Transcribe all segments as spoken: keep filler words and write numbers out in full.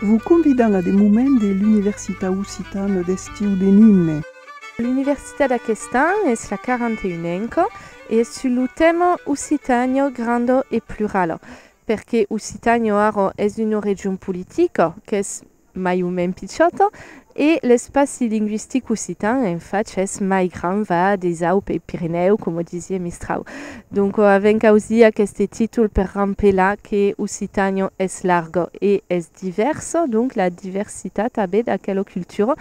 Vos convidam a de moments de l'Universitat Occitana d'Estiu de Nimes. L'universitat d'aquest an es la quaranta-unenca e es sus lo tèma Occitània granda e plurala, perque Occitània ara es una region politica qu'es mai o mens pichòta, e l'espaci lingüistic occitan, en fach, es mai grand, va deisau pels Pirenèus, coma disiá Mistrau. Donc, avèm causit aqueste títol per rampelar que Occitània es larga e es divèrsa, donc la diversitat tanben d'aquela cultura.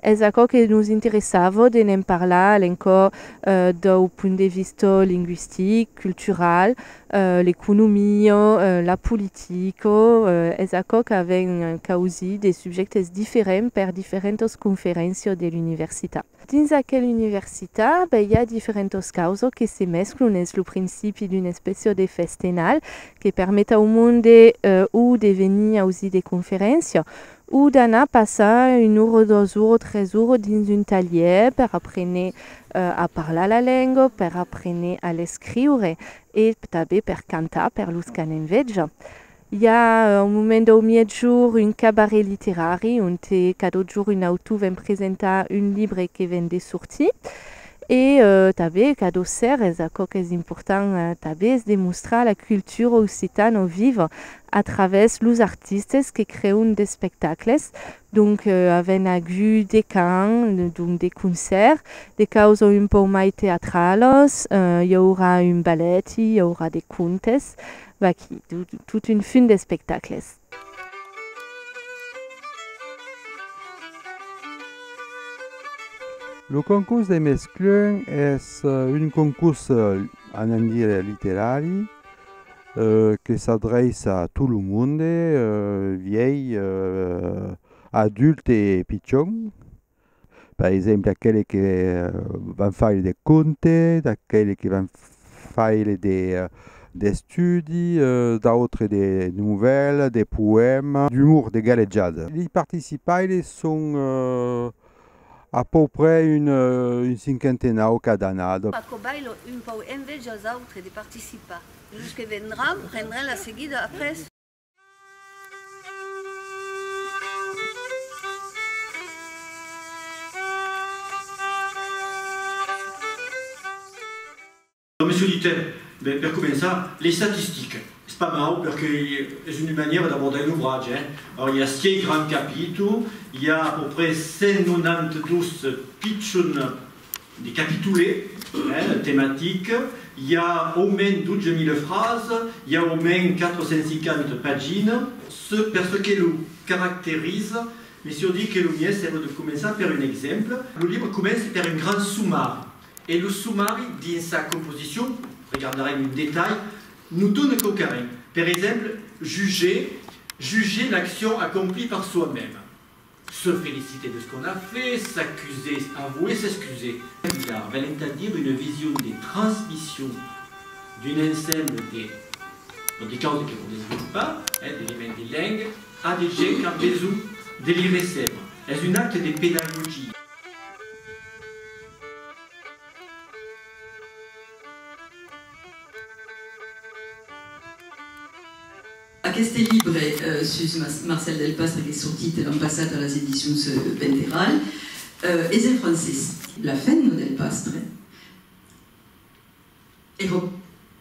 Es aquò que nos interessava de ne'n parlar, a l'encòp, eh, dau punt de vista lingüistic, cultural, eh, l'economia, eh, la politica, eh, es aquò qu'avèm causit de subjèctes diferents per diferentas conferéncias de l'universitat. Dins aquela universitat, ben, i a diferentas causas que se mesclan, es lo principi d'una espècia de festenal que permet au monde, eh, o de venir ausir de conferéncias, o d'anar passar una ora, doas oras, tres oras dins un talhièr per aprene, eh, a parlar la lenga, per aprene a l'escriure e tanben per cantar per los qu'an enveja. I a, eh, au moment dau miègjorn, un cabaret literari onte cada jorn un autor ven presentar un libre que ven de sortir. E, eh, tanben, cada ser, es aquò qu'es important, eh, tanben, es de mostrar la cultura occitana viva a travèrs los artistes que crean d'espectacles. Donc, eh, avèm agut de cant, donc de concèrt, de causas un pauc mai teatralas, eh, i aurà un balèti, i aurà de contes, vaquí, tot, tot un fum d'espectacles. Lo concors de Mesclun es, eh, un concors, eh, anam dire literari, eh, que s'adreiça a tot lo monde, eh, vièlh, eh, adult e pichon. Per exemple, aqueles que, eh, van faire de contes, d'aqueles que van faire de, eh, d'estudis, eh, d'autres de novèlas, de poèmas, d'umor, de galejada. Li participaires son, eh, a pauc près un, eh, un cinquantenau cada annada. Aquò baila un pauc enveja als autres de participar. Los que vendràn prendràn la seguida après. Monsieur Dutèp, ben, per començar, l'estatistica. Es pas mau perque es una manièra d'abordar un obratge, eh? Alors, i a sièis grands capítols, i a a peu près cent nonanta dos pichons de capitolets, eh, tematics, i a au mens dotze mila frasas, i a au mens quatre cents cinquanta paginas. Ce, per ce que lo caracteriza, me siáu dich que lo mielhs èra de començar per un exemple. Lo libre comença per un grand somari. E lo somari, dins sa composicion, regardarem un detalh, nos dona quauquarren. Per exemple, juger, juger l'accion accomplie par soi-même. Se féliciter de ce qu'on a fait, s'accuser, avouer, s'excuser. Valent a dire una vision de transmission d'un ensemble de, de causas que vau desvolopar, eh, d'elements de lenga, a de gents qu'an besonh de li recebre. Es un acte de pedagogia. Aqueste libre, eh, sus Mas-, Marcel Delpastre, qu'es sortit l'an passat a las edicions, eh, Venteral, eh, es en francés. La femna del pastre èra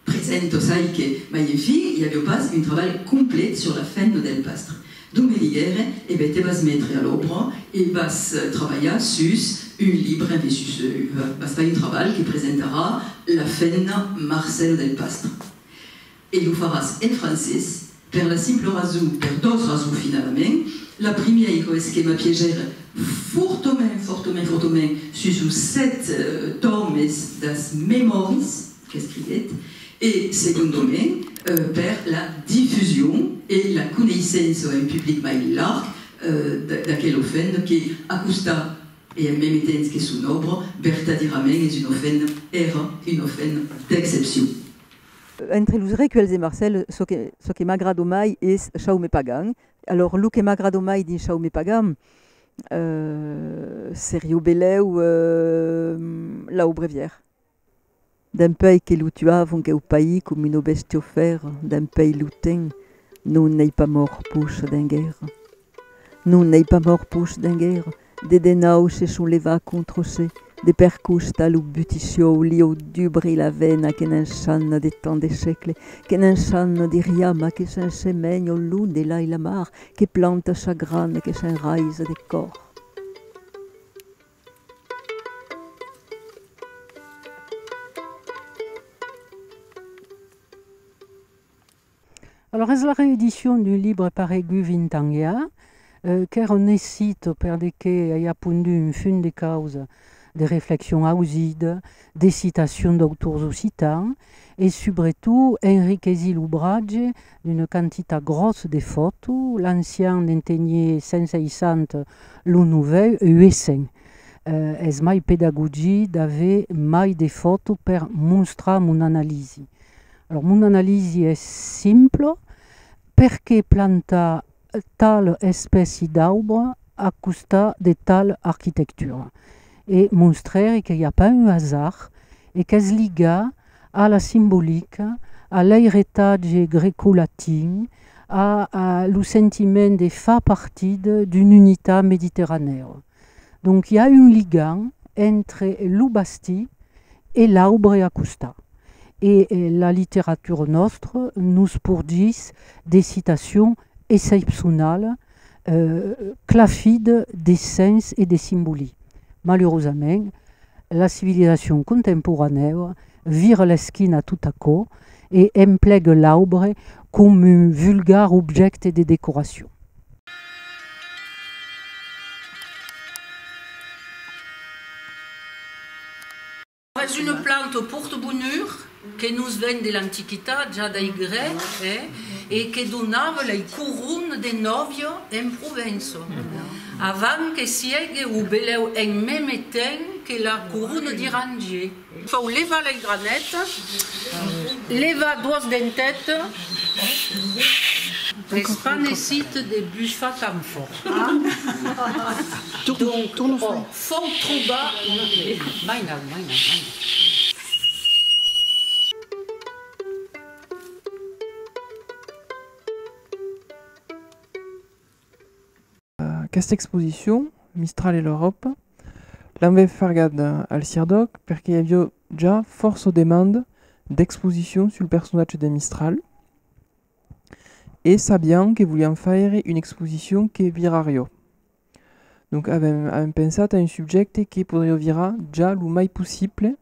presenta, sai que, mai enfin, i aviá pas un trabalh complet sur la femna del pastre. Donc me diguèren: e ben, te vas metre a l'òbra e vas, eh, trabalhar sus un libre, enfin, sus, eh, va-, vas far un trabalh que presentarà la femna Marcèla del pastre. E lo faràs en francés, per la simpla rason, per doas rasons finalament. La primièra es que m'apiegèri fortament, fortament, fortament sus los sèt, eh, tòmes das memòris qu'escriguèt, e segondament, eh, per la difusion e la coneissença en public mai larg, eh, d-, d'aquela femna que, a costat e en meme temps que son òbra, vertadièrament es una femna, èra una femna d'excepcion. Entre los recuèlhs de Marcèla, çò que, çò que m'agrada mai es Chaume Pagan. Alòrs, lo que m'agrada mai dins Chaume Pagan, eh, seriá belèu, eh, Lau Brevièr. Dempuèi que lo tuavan queu país com una bèstia fèra, dempuèi lo temps, non n'ei pas mòrt pocha d'en guèrra. Non n'ei pas mòrt pus d'enguera, de, de naut se son levats contra se, de percostar lo buticiòu, lieu dubri la vena que n'ensanha de tant de sègles, que n'ensanha de riama que s'ensemenha long de lai la mar, que planta sa grana que s'enraisa de còr. Alòrs, es la reedicion d'un libre paregut vint ans i a, eh, qu'èra necite per de que i a pondut un fum de causa, de reflexion ausida, de citacion d'autors occitans, e subretot enriquesir l'obratge d'una quantitat gròssa de fòtos, l'ancian ne'n teniá cent seissanta, lo novèu uèch cents. Eh, es mai pedagogic d'aver mai de fòtos per mostrar mon analisi. Alòrs, mon analisi es simpla, perqué plantar tala espèci d'aubre a costat de tala arquitectura? E mostrèri que i a pas un hasard e qu'es ligat a la simbolica, a l'airetatge grecolatin, a, a lo sentiment de far partida d'una unitat mediterranèa. Donc, i a un ligam entre lo bastit e l'aubre a costat. E, eh, la literatura nòstra nos porgís de citacions excepcionalas, eh, clafidas de sens e de simbòli. Malurosament, la civilizacion contemporanèa vira l'esquina a tot aquò e emplega l'aubre coma un vulgar objècte de decoracion. Es una planta pòrta bonur que nos ven de l'Antiquitat, ja dai Grècs, eh, e que donava lai coronas de nòvia en Provença, avant que siegue o belèu en meme temps que la corona d'Irangé. Fau levar lai granetas, levar doas dentetas, es pas necite de bufar tan fòrt. Donc, oh, fau trobar una... Mai naut, mai naut, mai naut. Aquesta exposicion, Mistral e l'Euròpa, l'avèm fargada al CIRDÒC perque i aviá ja fòrça demandas d'exposicions sul personatge de Mistral e sabiam que voliam faire una exposicion que virariá. Donc avèm, avèm pensat a un subjècte que podriá virar ja lo mai possible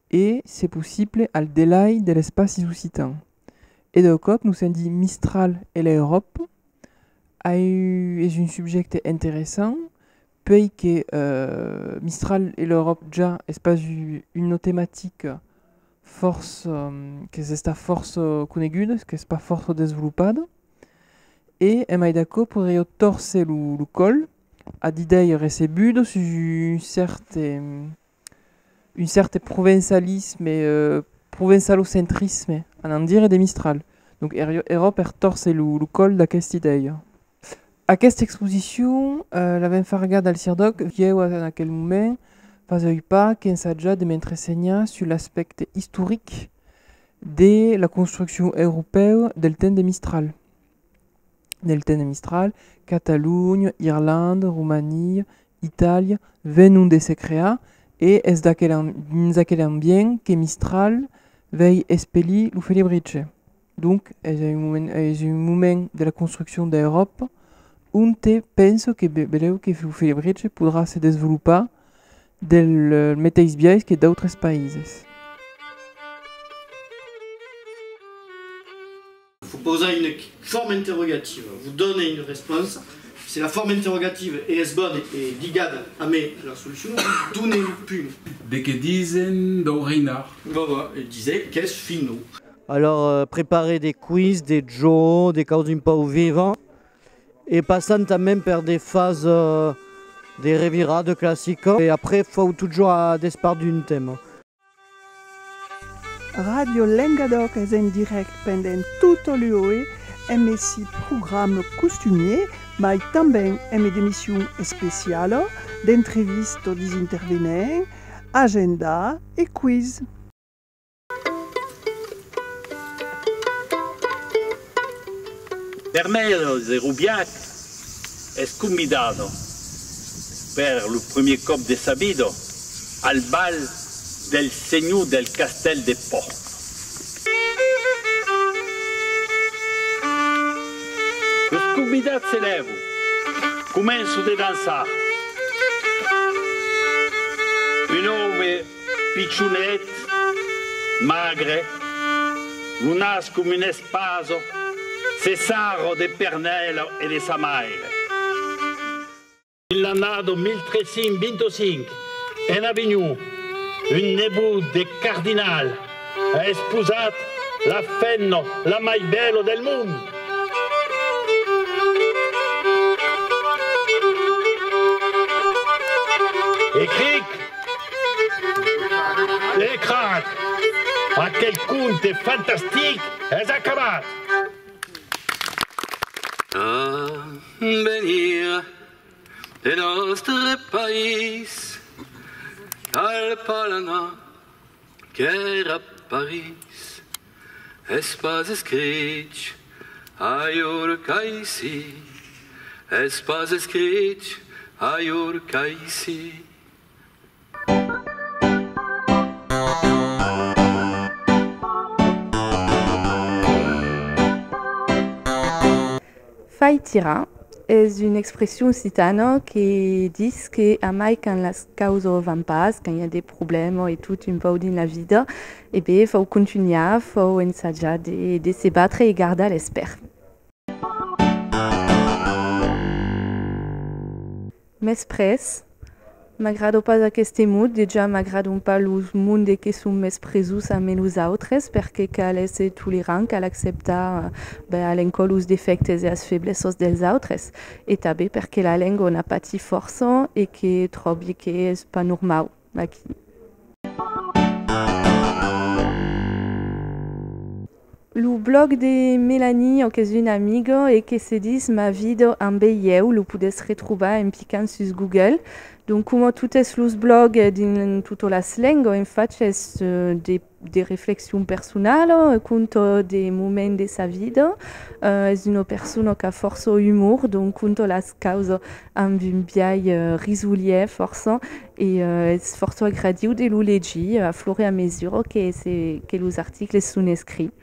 e, se possible, al delai de l'espaci occitan. E dau còp nos sèm dit Mistral e l'Euròpa, ai, es un subjècte interessant, puèi que, eh, Mistral e l'Euròpa ja es pas u-, una tematica fòrça, eh, qu'es estat fòrça coneguda, qu'es pas fòrça desvolopada, e en mai d'aquò podriá tòrcer lo, lo còl a d'idèias recebudas sus un cèrt, eh, un cèrt provençalisme, eh, provençalocentrisme, anam dire, de Mistral. Donc, èra, èra per tòrcer lo, lo còl d'aquesta idèia. Aquesta exposicion, eh, l'avèm fargada al CIRDÒC, ieu, en aquel moment, fasèi pas qu'ensajar de m'entresenhar sus l'aspècte istoric de la construccion europèa del temps de Mistral. Del temps de Mistral, Catalonha, Irlanda, Romania, Itàlia, venon de se crear, e es d'aquel am-, dins aquel ambient que Mistral vei espelir lo Felibritge. Donc, es un moment, es un moment de la construccion d'Euròpa onte pensa que be-, belèu que lo Felibritge podrà se desvolopar del, eh, meteis biais que d'autres païses. Vos pausatz una forma interrogativa, vos dona una responsa. Se la forma interrogativa es bona e ligada amb la solucion, dona un punt. De qué disen dau Rainard? Vau, vau, e disen qu'es finau. Alòrs, eh, preparar de quiz, de jòcs, de causas un pauc vivas, e passant tanben per de fasas, eh, de revirada classica, e après fau totjorn a despart d'un tèma. Ràdio Lengadòc es en dirècte pendent tota l'U E M C programa costumier, mai tanben emé d'emissions especialas, d'entrevistas dis intervenents, agenda e quiz. Vermelhas e robiatas, Es convidada per lo primièr còp de sa vida al bal del senhor del castèl de Pò. Los convidats se lèvan, començan de dançar. Un òme pichonet, magre, lo nas coma una espasa, se sarra de pernèla e de sa maire. Dins l'annada mil tres cents vint-e-cinc, en Avinhon, un nebot de cardinal a esposat la femna la mai bèla del mond. E cric, e crac, aquel conte fantastic es acabat. A venir de nòstre país, cal pas l'anar quèrre a París. Es pas escrich a iòr qu'aicí, es pas escrich a iòr qu'aicí. Fai tirar es una expression occitana que ditz que amai quand las causas van pas, quand i a de problèmas e tot un pauc dins la vida, e ben, fau contunhar, fau ensajar de, de se batre e gardar l'espèr. Mès pres, m'agrada pas aqueste mot, dejà m'agradan pas los mondes que son mespresós amb los autres, perque cal èsser tolerant, cal acceptar, ben, a l'encòp los defèctes e as feblessas dels autres, e tanben perque la lenga n'a patit fòrça e que tròbi que es pas normau aquí. Lo blòg de Melanie, qu'es una amiga e que se ditz Ma vida ambe ieu, lo podètz retrobar en picant sus Google. Donc, coma totes los blògs, eh, dins totas las lengas, en fach, es, eh, de, de reflexion personala, eh, conta de moments de sa vida. Eh, es una persona qu'a fòrça umor, donc conta las causas amb un biais, eh, risolièr fòrça, e, eh, es fòrça agradiu de lo legir, eh, a flor e a mesura que se, que los articles son escrits.